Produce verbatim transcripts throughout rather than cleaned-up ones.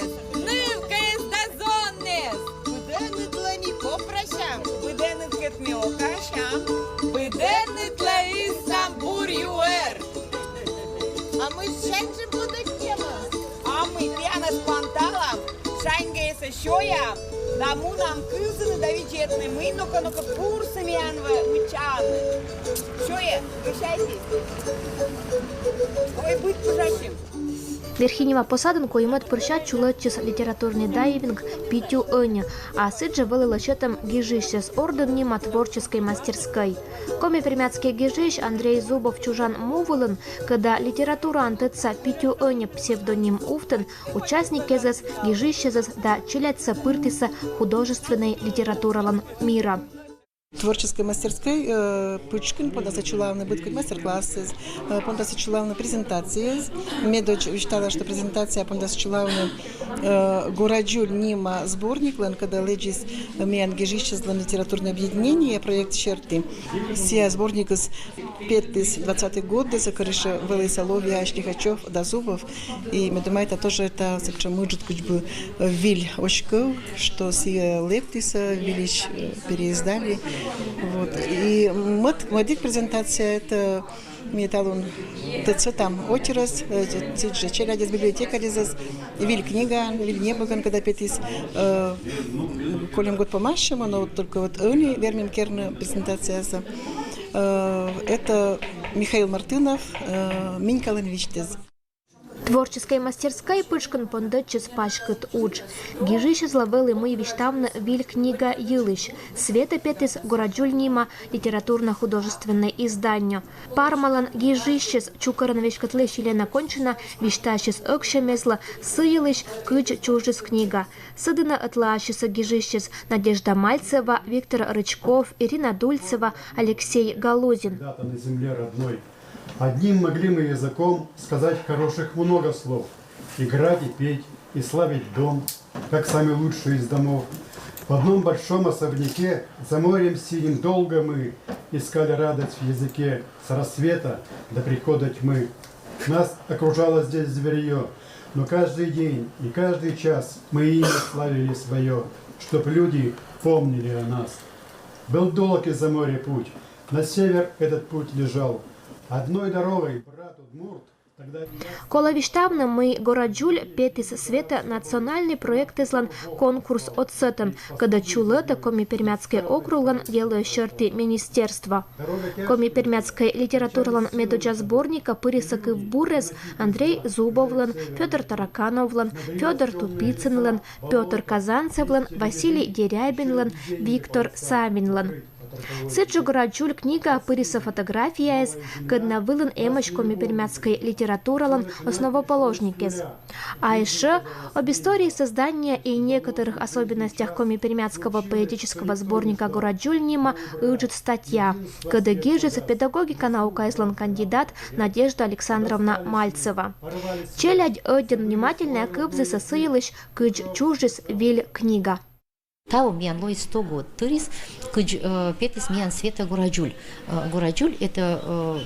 Нывкаэз да зонэз! Быдэнытла ми копрасям, быдэнытла ми окасям, быдэнытла истам бур юэр. А мы шаньжим будэтчемы. А мы пиянас панталам, шаньгеса сёям, да мунам кызыны да видетны, мый нока-нока пурсы миянвэ мычаны. Сёе, вещайте. Ой, быть пужасим. Верхинева посадын коймет пырся чулэтчис литературный дайвинг «Питю ӧньы», а сыӵе вылэ лэсьтэм гижысьсэс ордын нима творческой мастерской. Коми-пермяцкий гижысь Андрей Зубов чужан му вылын, кӧда литератураын тэтса «Питю ӧньы» псевдоним увтын, участникезэс, гижысьсэс да челядьсэ пыртӥса художественной литературалэн мире. Творческой мастерской, э, пычкын пондаса чулавны быдкык мастер-классэз, э, пондаса чулавны презентациез. Медодз висьтала, что презентация пондаса чулавны, э, «Гораӟуль» нима сборниклэн, кӧда лэзиз миян гижысьёслэн литературной объединение проект сьӧртӥ. Сия сборникез петӥз двадцатый годэ, сокырыше вылыса Ловья, Лихачёв да Зубов. И меда май та тоже та сыӵе мыжыт кудӟбы, э, виль оскыл, что сие лэптӥз, э, вильысь, э, переиздали. Вот. И мӧд-, мӧдик презентация это ми талун тэтсэтам отирез, э, сыӵе челядез, библиотекарезэс, виль книга, виль небыган, кӧда петӥз, э, кольым год помаще, но вот только вот ӧньы вермим керны презентацияса. Э, это Михаил Мартынов, э, «Минькалэн визьтэз». Творческой мастерской пычкын пондэтчиз паськыт удж. Гижысезлы вӧлі мый висьтавны виль книга йылысь. Света петӥз «Гораӟуль» нима литературно-художественной издание. Пармалэн гижысез, чукырен веськытлэсь Елена Коньшина, висьтасез ӧксямезлы сы йылысь, кыдз чужиз книга. Сы дыны ӧтлаасьсэ гижысез Надежда Мальцева, Виктор Рычков, Ирина Дульцева, Алексей Галузин. Когда-то на земле родной одним могли мы языком сказать хороших много слов, играть и петь, и славить дом, как самый лучший из домов. В одном большом особняке за морем синим долго мы искали радость в языке с рассвета до прихода тьмы. Нас окружало здесь зверье, но каждый день и каждый час мы имя славили свое, чтоб люди помнили о нас. Был долг из-за моря путь, на север этот путь лежал. Одной дорогой брат удмурт. Колэ висьтавны, мый «Гораӟуль» петӥз Света национальной проектэзлэн конкурс отсэтэн, кӧда чулэтэ Коми-Пермяцкой округлэн дело сьӧртӥ министерство. Коми-пермяцкой литературалэн медодза сборника пырисэ кывбурез Андрей Зубовлэн, Фёдор Таракановлэн, Фёдор Тупицынлэн, Пётр Казанцевлэн, Василий Дерябинлэн, Виктор Савинлэн. Сыӵе «Гораӟуль» книга пырисэ фотографияез, кӧдна вылын эмезь коми-пермяцкой литературалэн основоположникез. А эшшо об истории создания и некоторых особенностях коми-пермяцкого поэтического сборника «Гораӟуль» нима ыджыт статья, кӧдэ гижиз педагогика наукаезлэн кандидат Надежда Александровна Мальцева. Челядь ӧден внимательно кывзӥз сы йылысь, кыдз чужиз виль книга. Тау миян луиз сто год тырис, кыдз, э, петӥз миян Света «Гораӟуль». Э, «Гораӟуль» — это, э,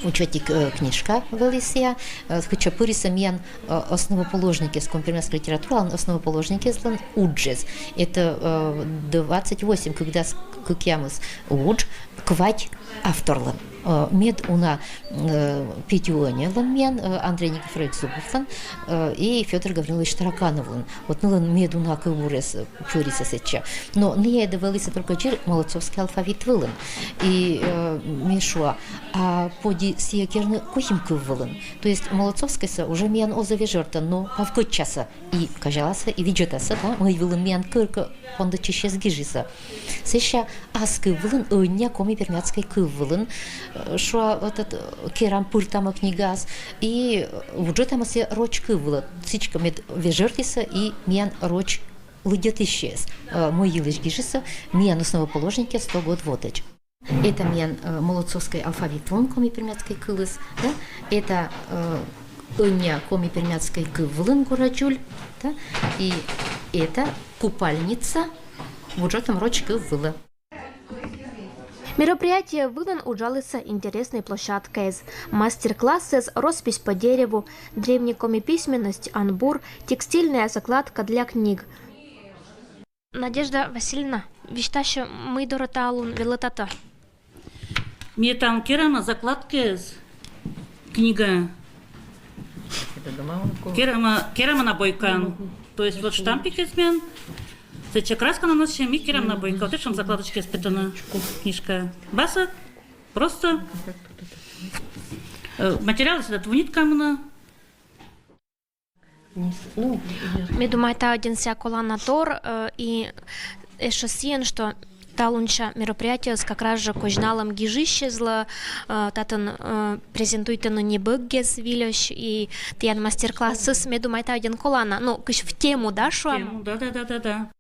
учётик, э, книжка вылӥз сыя, э, кытчы пырисэ миян, э, основоположникез, коми-пермяцкой литературалэн основоположникезлэн уджез. Это, э, двадцать восемь кыкдас кыкъямыс удж, квать авторлэн. Э, мед уна, э, «Питю ӧньылэн» миян, э, Андрей Никифорович Зубовлэн, э, и Фёдор Гаврилович Таракановлэн. Вот нылэн мед уна кывбурез, э, пырисэ сэтча. Но ныя эдэ вӧлысэ только ӟир молодцовской алфавит вылын. И, э, ме шуа, а поди сые керны куинь кыв вылын. То есть молодцовскойсэ уже миян оз вежертэ, но павкытчаса и казяласа, и видзетаса, да, мый вылын миян кыркы пондэтчисез гижисэ. Сэсся ас кыв вылын, ӧнья коми-пермяцкой кыв вылын, э, шуа, вот этот, э, керам, пыртамы книгаз, и, э, вуджытамы сое роч кыв вылын. Сыӵе мед вежертысэ и миян роч лыдъятӥсез, э, мый йылысь гижисэ миян основоположникез сто год вотысь. Это миян, э, молодцовской алфавитлэн коми-пермяцкой кылыз, да? Это, э, ӧнья коми-пермяцкой кыв вылын «Гораӟуль», да? И это «Купальница», вуджытом роч кыв вылэ. Мероприятие вылын уджалiсö интереснöй площадкаэз. Мастер-классэз: роспись по дереву, древней коми письменность, анбур, текстильная закладка для книг. Надежда Васильевна, висьтасьö, мый дорö талун велöтатö? Ми там керамö закладкаэз, книга. Керамö, керамö набойкаын. То есть вот штампикэз мен, сэтчö краска наносьö, ми керам набойка. Вот эшем закладочкаэз петöны книжкаö. Басö, просто. Э, материалыс ещё вунитка мынö. Ме думайта, ӧдзин сія колана тор, э, и эшö сiйöн, что талунся мероприятиеыс как раз же козьналöм гижисьезлы, э, татын, э, презентуйтöны небöггез выльöсь, и тiян мастер-классыс, ме думайта, ӧдзин колана. Ну, кысь в тему, да, шуам? В тему, да, да, да, да, да.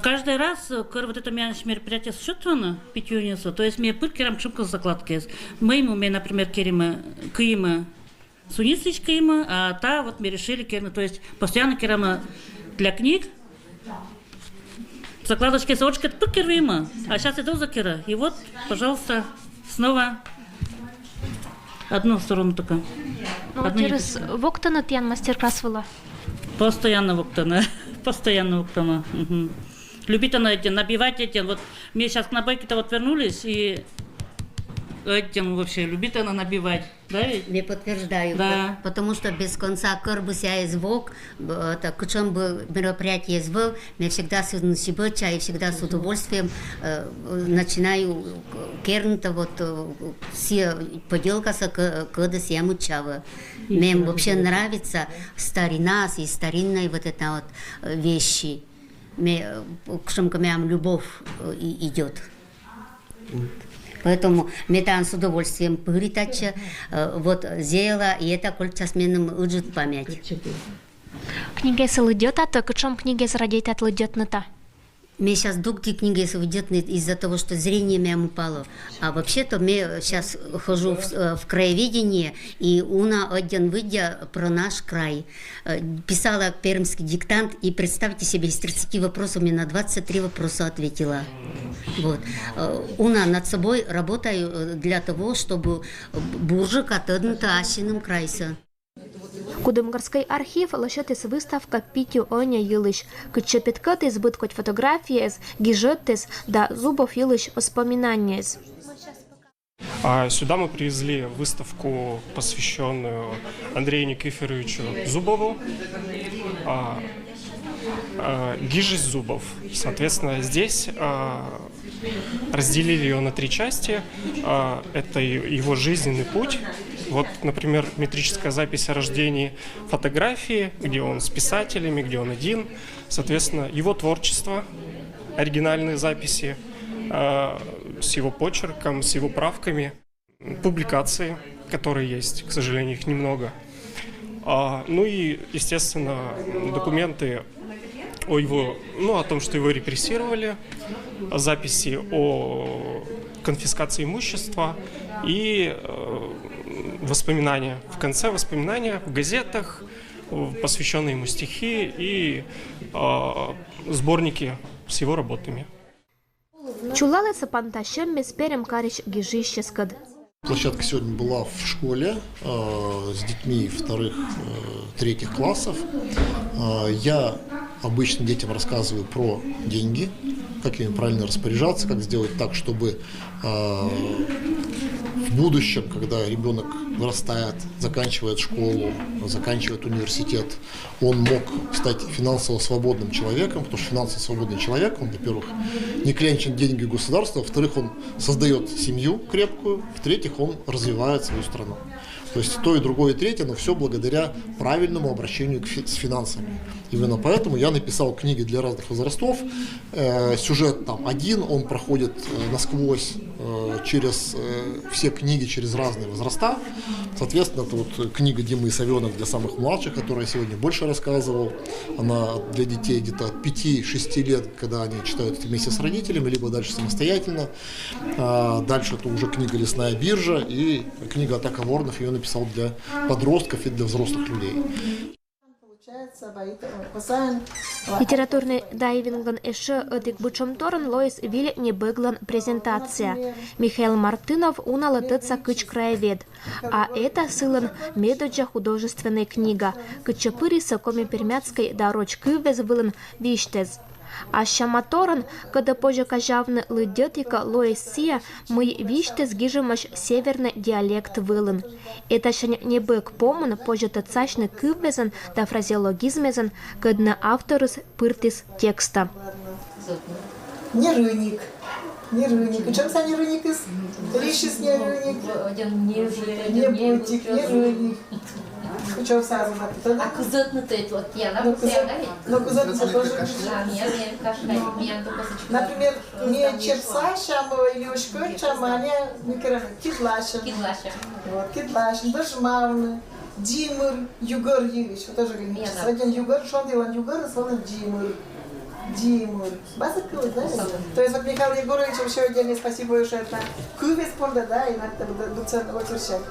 Каждый раз, э, кор вот это миян мероприятие сётöны, питьёнесö, то есть ме пыр керам кыӵе ке закладкаэз. Мыйым ме, например, керимö, киимö, сунисысь киимö, а та вот ме решили керны, то есть постоянно керамö для книг. Закладочкаэз ошкет пыр керимö, а сейчас это закерö. И вот, пожалуйста, снова одну сторону только. Ну, одну через ниточку. Воктöны тiян мастер-класс вылö? Постоянно воктöны. Постоянно воктöны. Мгм. Любитöны эти, набивать эти. Вот мне сейчас к набойке-то вот вернулись, и эти вообще любитöны набивать. Да ведь? Ме подтверждаю, да. По-, потому что без конца кор бы сяез вок, б-, это, кыӵе бы мероприятиеез вöл, ме всегда сыны сибöтча и всегда с удовольствием, э, начинаю керны-то вот, э, сия поделкасö, кö-, кöдö сия мыччавö. Мем вообще нравится старина и старинные вот это вот, э, вещи. Ме, э, кыӵе ке мем любовь, э, и-, идёт. Поэтому ме тан с удовольствием пыри татчö, э, вот зэла, и это кольччас меным ыджыт память. Книгаез лыддётатö, кыӵе книгаез радейтат лыддётны та? Ме сейчас дугди книгаез лыддётны из-за того, что зрение мем упало. А вообще-то ме сейчас хожу в, э, в краеведение, и уна ӧддьöн выддя про наш край. Э, писала пермский диктант, и представьте себе, из тридцати вопросов ме на двадцать три вопроса ответила. Вот. Э, уна над собой работаю, э, для того, чтобы буржыка тöдны-то ассиным крайсö. Кудымкарскöй архив лöсьöтiс выставка питиу ӧньö йылысь. Кытчö петкöтiс быд кодь фотографиез, гижöттэз да Зубов йылысь воспоминаниез. А сюда мы привезли выставку, посвящённую Андрею Никифоровичу Зубову. А, а, «Гижысь Зубов». Соответственно, здесь, а, разделили её на три части. А, это е-, его жизненный путь. Вот, например, метрическая запись о рождении, фотографии, где он с писателями, где он один. Соответственно, его творчество, оригинальные записи, а, с его почерком, с его правками, публикации, которые есть, к сожалению, их немного. А, ну и, естественно, документы о его, ну, о том, что его репрессировали, записи о конфискации имущества и, э, воспоминания. В конце воспоминания в газетах, э, посвящённые ему стихи и, э, сборники с его работами. Чулалöсö пантасьöммез Перым карысь гижисьескöд. Площадка сегодня была в школе, э, с детьми вторых, э, третьих классов. Э, я обычно детям рассказываю про деньги, как ими правильно распоряжаться, как сделать так, чтобы, э, в будущем, когда ребёнок вырастает, заканчивает школу, заканчивает университет, он мог стать финансово свободным человеком, потому что финансово свободный человек, он, во-первых, не клянчит деньги у государства, во-вторых, он создаёт семью крепкую, в-третьих, он развивает свою страну. То есть то и другое, и третье, но всё благодаря правильному обращению к фи-, с финансами. Именно поэтому я написал книги для разных возрастов. Э, сюжет там один, он проходит, э, насквозь, э, через, э, все книги, через разные возраста. Соответственно, это вот книга Димы и Совёнок для самых младших, которую я сегодня больше рассказывал. Она для детей где-то от пяти-шести лет, когда они читают это вместе с родителями, либо дальше самостоятельно. А дальше это уже книга «Лесная биржа» и книга «Атака воронов». Её написал для подростков и для взрослых людей. Литературный дайвинглӧн ещӧ ӧтик бытшӧмторйӧн лоис виль небӧглӧн презентация. Михаил Мартынов уналы тӧдса кыдз краевед. А это сылӧн медоддза художественнӧй книга, кытчӧ пырисӧ коми-пермяцкӧй да роч кыввез вылын висьтӧз. Ассяма торйӧн, кодӧс позьӧ казявны лыддьӧтікӧ, лоис сійӧ, мый висьтӧз гижӧмӧсь севернӧй диалект вылын. Этасянь небӧг помын позьӧ тӧдсасьны кыввезйӧн да фразеологизмъясӧн, кодӧс авторыс пыртіс текстӧ. Нерыник. Нерыник. Кутшӧм сійӧ нерыникыс? Лишыс нерыник. Небытик, нерыник. Кутшӧм сійӧ? А кызӧтны тӧ вот я на. Ну, кызӧтны тоже. Например, ми чепсасям или уськӧтчам, а не микро кидласям. Кидласям. Вот, кидласям. Дожмавны. Димыр, югӧр йывысь, вот тоже говорит. Соден югӧр, шонді вылын югӧр, соден димыр. Димыр. База кылыс, да? То есть вот Михаил Егорович, вообще отдельное спасибо, что это кыввез понда, да, и надо доцент очерчать.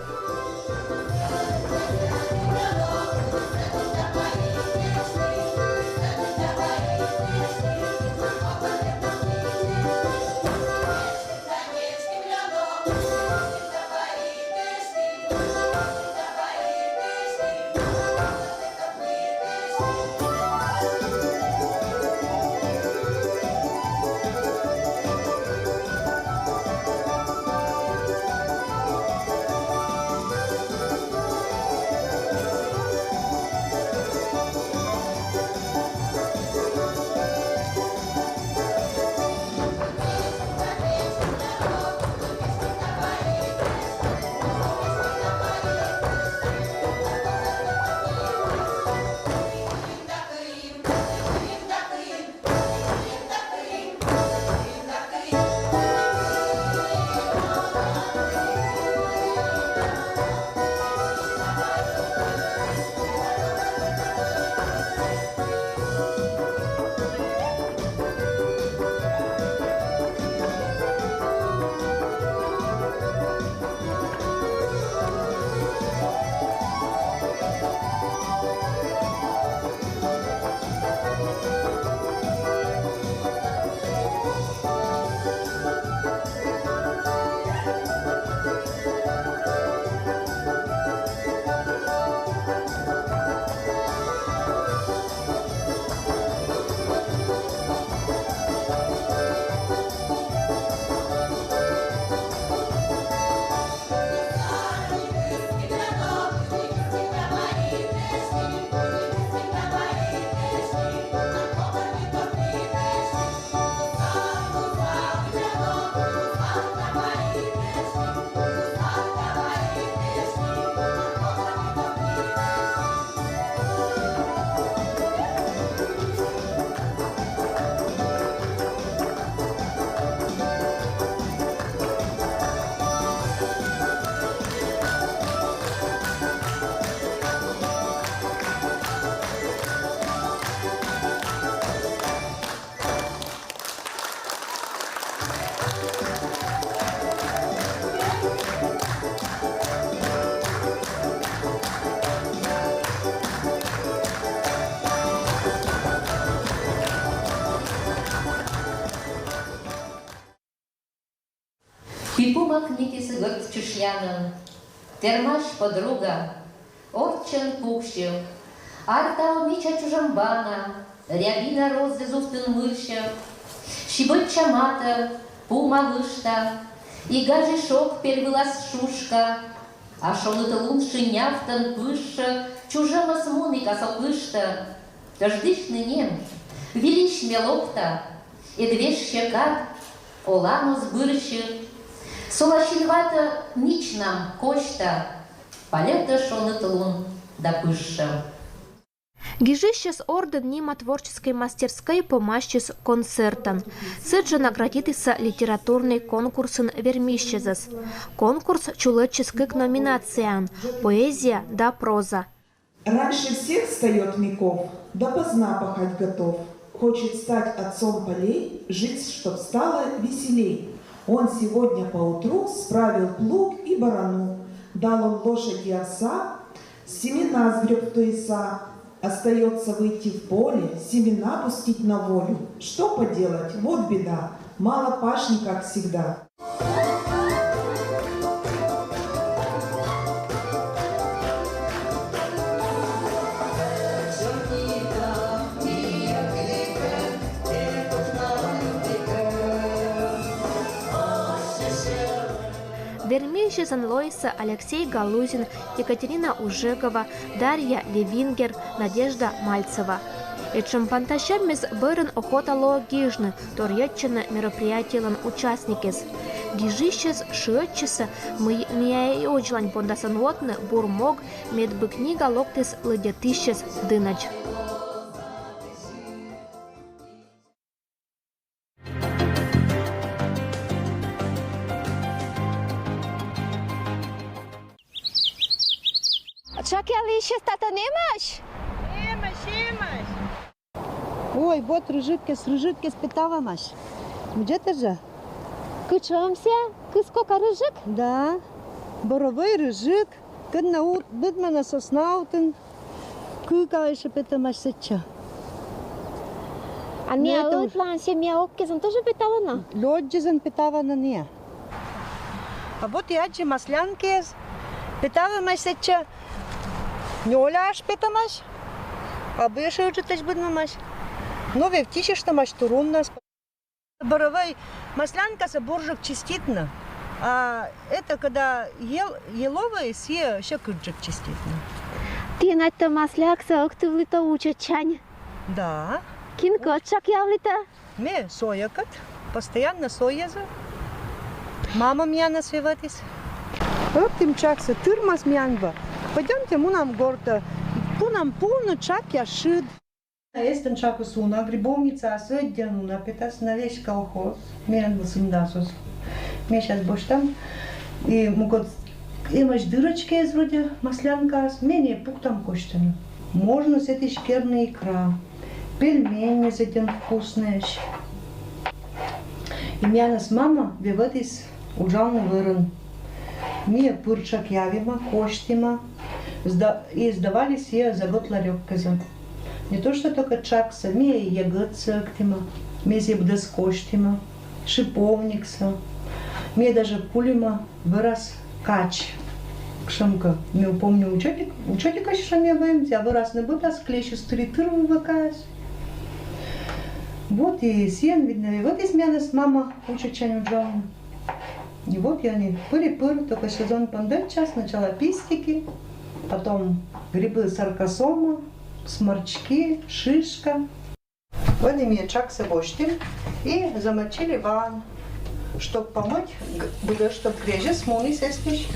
Пипумак Микис гӧрд чышъянын, термась подруга, орччӧн пуксьы. Артал мича чужӧмбана, рябина роззӧ зувтын мырсьӧ. Сибӧдча матӧ, пума вышта, и гажи шог пель вылас шушка. А шоныд лун шынявтӧн пышшӧ, чужӧмыс мунігас кыштӧ. Тӧждысьны нем, вильысь ме локта, ӧд вежсьӧ кад, олаӧсь бӧрсьыд. Сола синватӧ мичнам, косьта, палӧтӧ шоныд лун да пышшӧ. Гижысьяс ордын нима творческӧй мастерскӧй помасис концертӧн. Сідзжӧ наградитісны литературнӧй конкурсын вермысьясӧс. Конкурс чулӧдчис кык номинацияын: поэзия да проза. Раньше всех встаёт Мяков, допоздна пахать готов. Хочет стать отцом полей, жить, чтоб стало веселей. Он сегодня поутру справил плуг и барану. Дал он лошади овса, семена сгреб в туеса. Остается выйти в поле, семена пустить на волю. Что поделать, вот беда, мало пашни, как всегда. Вермиысьлэн лоиз Алексей Галузин, Екатерина Ужегова, Дарья Левингер, Надежда Мальцева. Этшем пантасьӧммес бӧрын охота лоӧ гижны, торйӧдчыны мероприятиелэн участникез. Гижысьӧс шыӧдчисӧ, мый миянлань и озьы лань пондас нуӧдны бур мог, медым книга локтіс лыддьӧтысьӧс дынӧдз. Чакъялысьыс татӧн эмӧсь? Эмӧсь, эмӧсь. Ой, вот рыжиккес, рыжиккес петавӧмась. Мыйӧн тӧжа? Кытшӧм сійӧ, кыскока рыжик? Да. Боровӧй рыжик. Кӧн на у-, быдмӧ на сосна утын. Кык а ещё петӧмась сэтчӧ. А миян ӧтлаын сійӧ, миян огкезын тӧжа петавлӧны? Лёддьӧзын петавлӧны на. А вот и аддзи маслянкаез. Петавлӧмась сэтчӧ. Нёль а ещё петӧмась. Абу ещё ыджыд тӧч быдмӧмась. Но вевттьыштӧмась туруннас. Боровӧй маслянкасӧ бурджык чиститны. А это когда ел-, еловӧй, сійӧ сьӧкыдджык чиститны. Ті на этӧ маслянкасӧ ӧктывлітӧ уджӧдчань? Да. Кинкӧд чакъявлітӧ? Ме сойӧкӧд, постоянно сойӧза. Мама миянӧс вевӧдіс. Ӧктім чаксӧ, тырмас миян вӧ. Пойдёмте, мунам гортӧ. Пунам пуны чакъяс шыд. Эстӧн чакыс уна, грибовницаас ӧдйӧн уна петас на весь колхоз. Миян вӧсна дас оз. Ме сейчас босьтам. И мукӧд эмӧсь дырочкаыс вроде маслянкаас. Ме нӧ пуктам косьтыны. Можно сэтысь керны икра. Пельмени ӧдйӧн вкуснӧйӧсь. И миянӧс мама вевӧдіс уджавны вӧрын. Ми пыр чакъявимӧ, косьтімӧ, сда-, и сдавали сійӧ за год ларёккӧза. Не то что только чаксӧ, ми йӧгӧтсӧ ӧктімӧ, ми сійӧ быдӧс косьтімӧ, шиповниксӧ. Ми даже пулимӧ вӧрас кач. Кшӧмкӧ, ме помню, учётик, учётикӧсь ещё ми вӧйим, а вӧрас нӧ быдас, клещыс тыри-тыр вывӧ каяс. Вот и сійӧн, видно, вевӧдіс миянӧс мама уджӧдчань уджавны. И вот и ӧні пыр и пыр, только сезон пондӧдчас, сначала пистики, потом грибы саркосома, сморчки, шишка. Вот и ми чаксӧ босьтім и замочили ваӧн, чтоб помыть, г-, быдӧ, чтоб грезьыс муніс эстысь.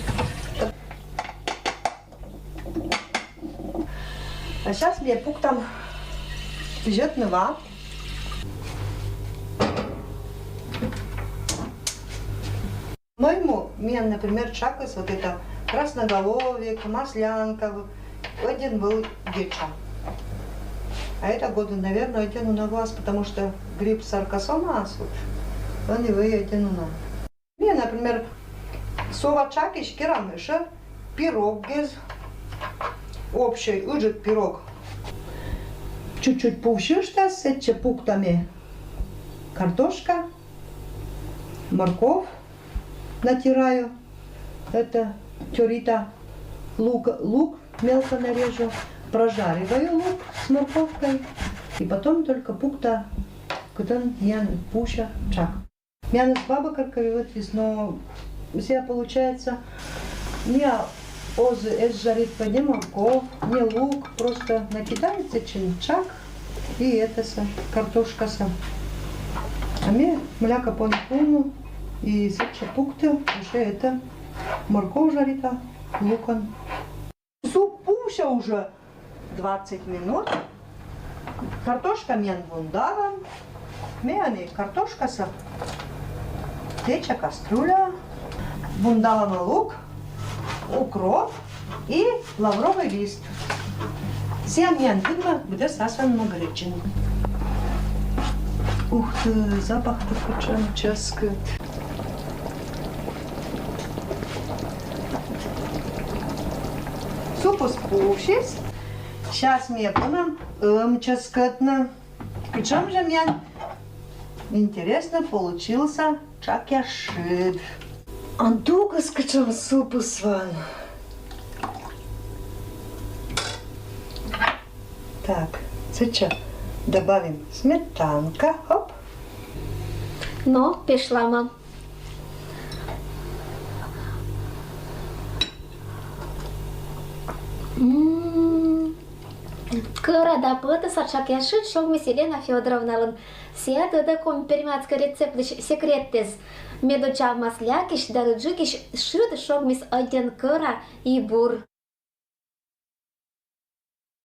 А сейчас ми пуктам пызьӧдны ва. По-моему, миян, например, чакыс, вот это красноголовик, маслянка, ӧдйӧн вӧлі еча. А это годы, наверное, ӧдйӧн уна вылас, потому что гриб саркосома асут, он и вӧлі ӧдйӧн уна. Ми, например, со ва чакысь керам ещё пироггез, общий ыджыд пирог. Чуть-чуть пувсьыштас, сэтчӧ пуктам картошка, морковь натираю, это тёрита, лук, лук мелко нарежу, прожариваю лук с морковкой и потом только пукта, кытӧн миян пуся чак. Миянӧс баба каркӧ вевӧдіс, но у себя получается, не оз эз жарит не морковь, не лук, просто накидается чак и это са, картошка са. А ме мыйла кӧ пон пуны и сэтчӧ пукта, уже это морковь жарита лукӧн. Суп пуся уже двадцать минут. Картошка миян вундалан. Ме ӧні картошкасӧ теча кастрюля. Вундалана лук, укроп и лавровый лист. Сійӧ миян быдмӧ, быдӧс асывнас гречин. Ух ты, запах-то кутшӧм чӧскыд. Супыс пусис. Сейчас ми поном ӧм чӧскыдны. Кутшӧм жӧ миян интереснӧ получился чакъяс шыд. А ну-ка, кутшӧм супыс вӧлі. Так, сейчас добавим сметанка. Оп. Но, пешлам. М, кӧра да пӧтӧса чакъяс шыд шогмис Елена Фёдоровналӧн. Сійӧ тӧдӧ коми-пермяцкӧй рецептлысь секреттэс. Медуча маслякысь да рыжикысь шыд шогмис ӧдйӧн кӧра и бур.